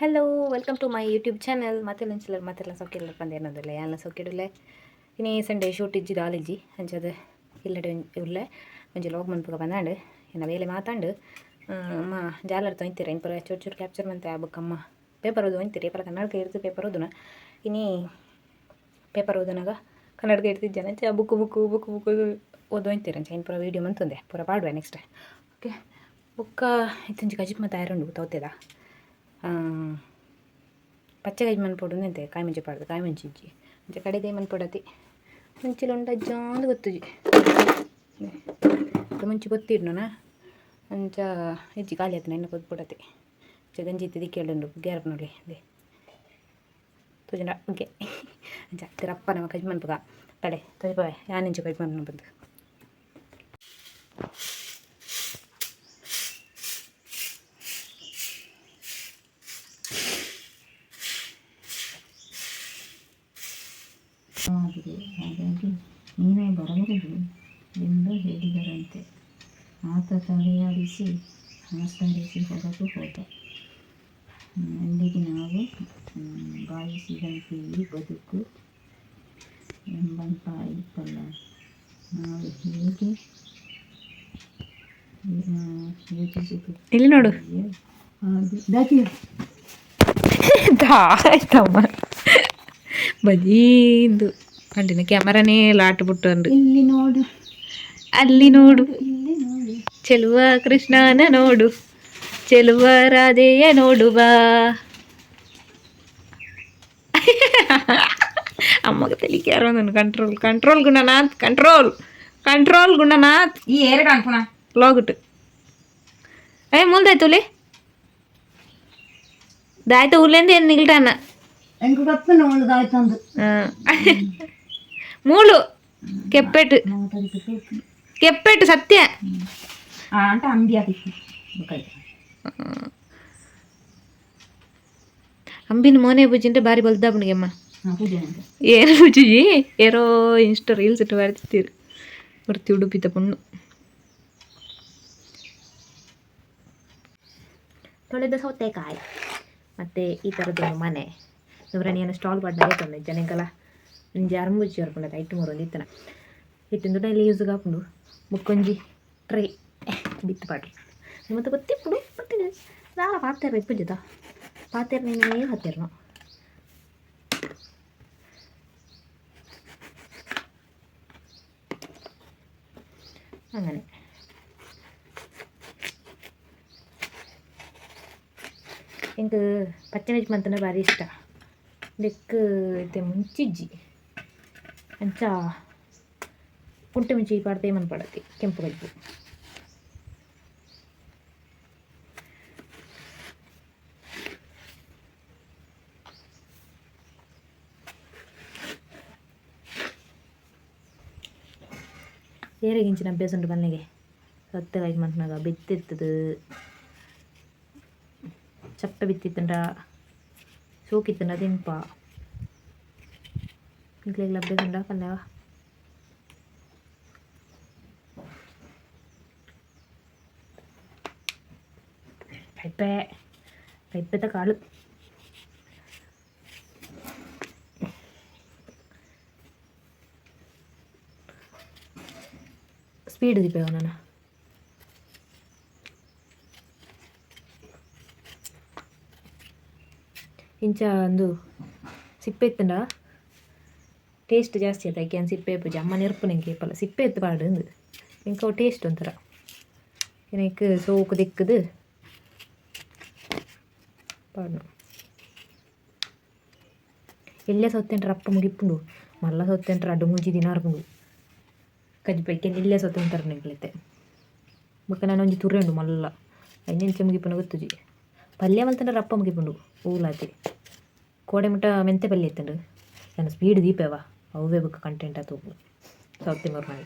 Hello welcome to my YouTube channel. ಮಾತೆಲ್ಲ ಮಾತೆಲ್ಲ ಸೌಖ್ಯ ಪಂದೇನದಲ್ಲ ಯಾನ ಸೌಖ್ಯಡುಲ್ಲೆ. ಇನಿ ಸಂಡೇ ಶೂಟ್ ಇಜ್ಜಿ ದಾಲಿಜ್ಜಿ ಅಂಚದ ಇಲ್ಲಡೆ ಉಲ್ಲೆ ಒಂಜಿ ಲಾಗ್ ಮನ್ಪುಗ ಬಂದಾಂಡ್ ಎನ್ನ ಬೇಲೆ ಮಾತಾಂಡ್. ಅಮ್ಮ ಜಾಲರ್ ತೊಂತೀರ ಇನ್ಪುರ ಚೂರು ಚೂರು ಕ್ಯಾಪ್ಚರ್ ಮಂತೆ ಆ ಬುಕ್ ಅಮ್ಮ ಪೇಪರ್ ಓದು ಒಂತೀರಿ ಪರ ಕನ್ನಡಕ ಇರ್ದು ಪೇಪರ್ ಓದುನ. ಇನಿ ಪೇಪರ್ ಓದುನಾಗ ಕನ್ನಡಕ ಇರ್ತಿಜ್ಜನ ಅಂಚ ಬುಕ್ ಬುಕ್ ಬುಕ್ ಬುಕ್ ಓದು ಒಂತೀರ ಅಂಚ ಇನ್ಪುರ ವೀಡಿಯೋ ಮಂತುಂದೆ ಪೂರ ಪಾಡುವೆ ನೆಕ್ಸ್ಟ್. ಓಕೆ ಬುಕ್ಕ ಇತ್ತೊಂಜಿ ಕಜಿಪ್ ಮತ್ತೆ ಆಯರುಂಡು ತೌತೆದ ಪಚ್ಚೆ ಕಜ್ಜಿ ಮನ್ಪೊಡು ಎಂತೆ ಕಾಯಿ ಮುಂಚಿ ಪಾಡ್ದು ಕಾಯಿ ಮುಂಚಿ ಇಜ್ಜಿ ಅಂಚ ಕಡೆದೇ ಮನ್ಪೊಡತಿ ಮುಂಚಿಲ ಉಂಡ ಅಜ್ಜಾಂದು ಗೊತ್ತುಜಿ ಮುಂಚಿ ಗೊತ್ತಿಡ್ನೋನ ಅಂಚ ಇಜ್ಜಿ ಖಾಲಿ ಆಯ್ತು ಎನ್ನ ಕೊದ್ಪೊಡತಿ ಅಂಚ ಗಂಜಿ ಇತ್ತು ದಿಕ್ಕೇಳುಂಡು ಗ್ಯಾರಪ್ ನೋಡಿ ಅದೇ ತೋಜುಂಡ. ಓಕೆ ಅಂಚ ತಿರಪ್ಪ ನಮ್ಮ ಕಜ್ಜಿ ಮನ್ಪುಗ ತಡೆ ತೋಜಿಪವೆ ಯಾನಿಂಚು ಕಜ್ಜಿ ಮನ್ಪು ಬಂದು. ಆಗಿದೆ, ಹಾಗಾಗಿ ನೀನು ಬರಬಹುದು ಎಂದು ಹೇಳಿದರಂತೆ. ಆತ ತಲೆಯಾಡಿಸಿ ನಮಸ್ಕರಿಸಿ ಹೊರಟು ಹೋದ. ಅಲ್ಲಿಗೆ ನಾವು ಭಾವಿಸಿದಂತೆಯೇ ಬದುಕು ಎಂಬಂತಾಯಿತಲ್ಲ. ನಾವು ಹೇಗೆ ಇಲ್ಲಿ ನೋಡು. ಯೋಚಿಸುತ್ತೇವೆಯೋ ಹಾಗೆ ದಾಟಿ ಆಯ್ತಮ್ಮ ಬಜೀಂದು ಅಂಟಿನ ಕ್ಯಾಮರಾನೇ ಲಾಟ್ ಬಿಟ್ಟು ಅಂದು. ಇಲ್ಲಿ ನೋಡು. ಅಲ್ಲಿ ನೋಡು. ಇಲ್ಲಿ ನೋಡು. ಚೆಲುವ ಕೃಷ್ಣನ ನೋಡು, ಚೆಲುವ ರಾಧೆಯ ನೋಡುವ. ಅಮ್ಮಗ ತಲಿಕ್ಯಾರ control control Gunanath, control control Gunanath. ಈ ಏರಡು ಅನ್ಪುಣ. ಲಾಗುಟ್ ಏ ಮೂಲ್ದಾಯ್ತು ಉಲೆ ದಾಯ್ತು ಉಲ್ಲೇಂದು ಏನು ನಿಲ್ಟಾನ. ಎಂಕ್ ಗೊತ್ತು ನೋಡುದಾಯ್ತಂದು. ಮೂಳು ಕೆಪ್ಪೆಟ್ಟು ಕೆಪ್ಪೆಟ್ಟು ಸತ್ಯ. ಅಂತ ಅಂಬಿ ಆಗಿತ್ತು. ಅಂಬಿನ ಮೋನೆ ಬುಜ್ಜಿಂటే ಬಾರಿ ಬಲ್ದಾಪುಣಿಗೆಮ್ಮ. ಪೂಜೆ. ಏನು ಬುಜ್ಜಿ ಏರೋ ಇನ್ಸ್ಟಾ ರೀಲ್ಸ್ ಇಟ್ಟು ಬರ್ತಿರು ಬರ್ತಿ ಉಡುಪಿತ ಪೊಣ್ಣು ತೊಳೆದ ಸೌತೆಕಾಯಿ ಮತ್ತು ಈ ಥರದ್ದೊಂದು ಮನೆ ಏನು ಸ್ಟಾಲ್ ಪಾಡ್ನಾಗೆ ತಂದೆ ಜನಕ್ಕೆಲ್ಲ ಒಂಜಿ ಅರ್ಂಬುಜ್ಜಿ ಬರ್ಪುಂಡು ಐಟ್ ಮೂರು ಒಂದು ಇತ್ತನ ಇತ್ತಿಂದು ಡೈಲಿ ಯೂಸ್ಗೆ ಆಪುಂಡು. ಬೊಕ್ಕೊಂಜಿ ಟ್ರೇ ಬಿತ್ತು ಪಾಡ್ರಿ ಮತ್ತು ಗೊತ್ತಿಪ್ಪುಡು ಬಟ್ ದಾಲ ಪಾತೆರ ಇಪ್ಪುಜಿತ ಪಾತೆರ್ನೇ ಹತ್ತಿರ್ನು. അങ്ങനെ എനിക്ക് ಪಚ್ಚೆ ಮಂತನ ಭಾರಿ ಇಷ್ಟ. ಇದಕ್ಕೆ ಇತ್ತೆ ಮುಂಚಿಜ್ಜಿ ಅಂಚ ಪುಂಟೆ ಮುಂಚಿ ಪಾಡ್ತೆ ಮನ್ಪಡತಿ ಕೆಂಪು ಕಜ್ಜು. ಏರೆಗಿಂಚಿನ ಅಭ್ಯಾಸ ಉಂಟು ಪನ್ನೆಗೆ ಸತ್ತಗಾಗಿ ಮನ್ಪುನಾಗ ಬಿತ್ತಿತ್ತದು ಚಪ್ಪೆ ಬಿತ್ತಿತ್ತಂಡ ಸೋಕಿತ್ತಂಡ ತಿನ್ಪ ನಿಕ್ಲೆಗ್ಲ ಅಭ್ಯಾಸ ಉಂಡ ಪನ್ನೆವ. ಪೈಪೆ ಪೈಪೆದ ಕಾಳು ಸ್ಪೀಡ್ ದಿಪೇವ ನಾನು ಇಂಚ ಒಂದು ಸಿಪ್ಪೆ ಇತ್ತಂಡ ಟೇಸ್ಟ್ ಜಾಸ್ತಿ ಆಯ್ತು. ಐಕೆ ಸಿಪ್ಪೆ ಪೂಜೆ ಅಮ್ಮ ನೆರ್ಪು ನಿಂಗೆ ಏಪಲ್ಲ ಸಿಪ್ಪೆ ಎತ್ತು ಪಾಡು ಅಂದು ಇಂಕ ಟೇಸ್ಟ್ ಒಂಥರ எனக்கு ಸೋಕು ದಿಕ್ಕದು ಪಾಡ್ನು. ಎಲ್ಯ ಸೌತೆಂಟ್ರ ಅಪ್ಪ ಮುಗಿಪುಂಡು ಮಲ್ಲ ಸೌತೆಂಟ್ರ ಅಡ್ಡು ಮುಂಚಿ ದಿನ ಅರ್ಪುಂಡು ಕಜ್ಜಿ ಎಲ್ಯ ಸೌತೆ ಅಂತಾರೆ ನಿಂಕ್ಲೈತೆ. ಬೊಕ್ಕ ನಾನು ಒಂಜಿ ತುರೆ ಉಂಡು ಮಲ್ಲ ಐನೆಂಚ ಮುಗಿಪುನ ಗೊತ್ತುಜಿ. ಪಲ್ಯ ಮಲ್ತಂಡ ರಪ್ಪ ಮುಗಿಪುಂಡು ಊಲಾತಿ ಕೋಡೆ ಮುಟ್ಟ ಮೆಂತೆ ಪಲ್ಯ ಇತ್ತಂಡು. ನಾನು ಸ್ಪೀಡ್ ದೀಪೇವ ಅವೇ ಬೊಕ್ಕ ಕಂಟೆಂಟ್ ಆತು ಸೌತೆ ಮೂರ್ನಾಗಿ.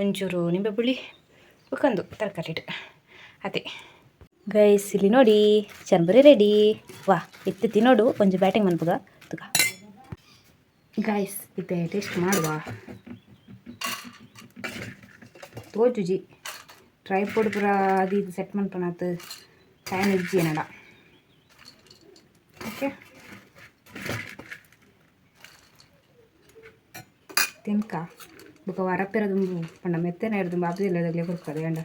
ಒಂಚೂರು ನಿಂಬೆ ಪುಳಿ ಬೊಕ್ಕೊಂದು ತರಕಾರಿ ಅದೇ. ಗೈಸ್, ಇಲ್ಲಿ ನೋಡಿ, ಚರ್ಮುರಿ ರೆಡಿ. ವಾ, ಇತ್ತೆ ತಿನ್ನೋಡು. ಒಂಜಿ ಬ್ಯಾಟಿಂಗ್ ಮನ್ಪುಗ ತುಗ. ಗಾಯ್ಸ್, ಇತ್ತೆ ಟೇಸ್ಟ್ ಮಾಡುವ. ತೋಜುಜಿ, ಟ್ರೈಪೋಡ್ ಪೂರ ಅದು ಇದು ಸೆಟ್ ಮನ್ಪುನಾತ್ ಟೈಮ್ ಇಜ್ಜಿ ಏನಡ. ಓಕೆ, ತಿನ್ಕ. ಬೊಕ ವರಪೆರ ದುಂಬು ಪಂಡ ಮೆತ್ತೆನ ದುಂಬು ಆಪುಜಿಲ್ಲ ಕೊರ್ಪದೆ ಗಂಡ.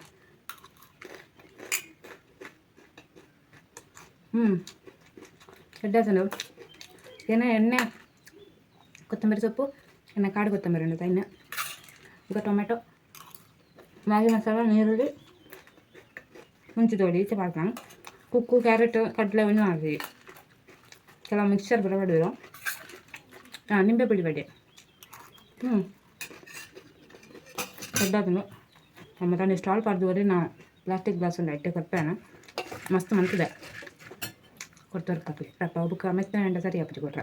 ಎಡ್ಡೆ ಆತುಂಡು. ಏನ ಎಣ್ಣೆ, ಕೊತ್ತಂಬರಿ ಸೊಪ್ಪು, ಎಣ್ಣೆ, ಕಾಡು ಕೊತ್ತಂಬರಿ ಉಂಡು ತೈನ, ಬೊಕ ಟೊಮೆಟೊ, ಮ್ಯಾಗಿ ಮಸಾಲ, ನೀರುಳ್ಳಿ, ಮುಂಚಿತೋಡಿ ಈಚೆ ಪಾಡ್ತಾನೆ. ಕುಕ್ಕು, ಕ್ಯಾರೆಟ್, ಕಡಲೆ ಒಂಜಿ ಮಾಡ್ತೀವಿ. ಕೆಲವು ಮಿಕ್ಸರ್ ಬರ ಪಡುವರು. ಹಾಂ, ನಿಂಬೆ ಪುಳಿ ಬಡಿ. ಎಡ್ಡೆ. ನಮ್ಮ ತಾನೆ ಸ್ಟಾಲ್ ಪಾಡ್ದು ನಾ ಪ್ಲಾಸ್ಟಿಕ್ ಗ್ಲಾಸ್ ಉಂಡು, ಇಟ್ಟೆ ಕೊರ್ಪೇನ. ಮಸ್ತ್ ಮಂತದೆ. ಕೊಡ್ತಾರೆ ಕಾಪಿ ರಪ್ಪ. ಬುಕ್ಕ ಮೆತ್ತನೆ ಸರಿ ಆಪುಜಿ ಕೊಟ್ರ.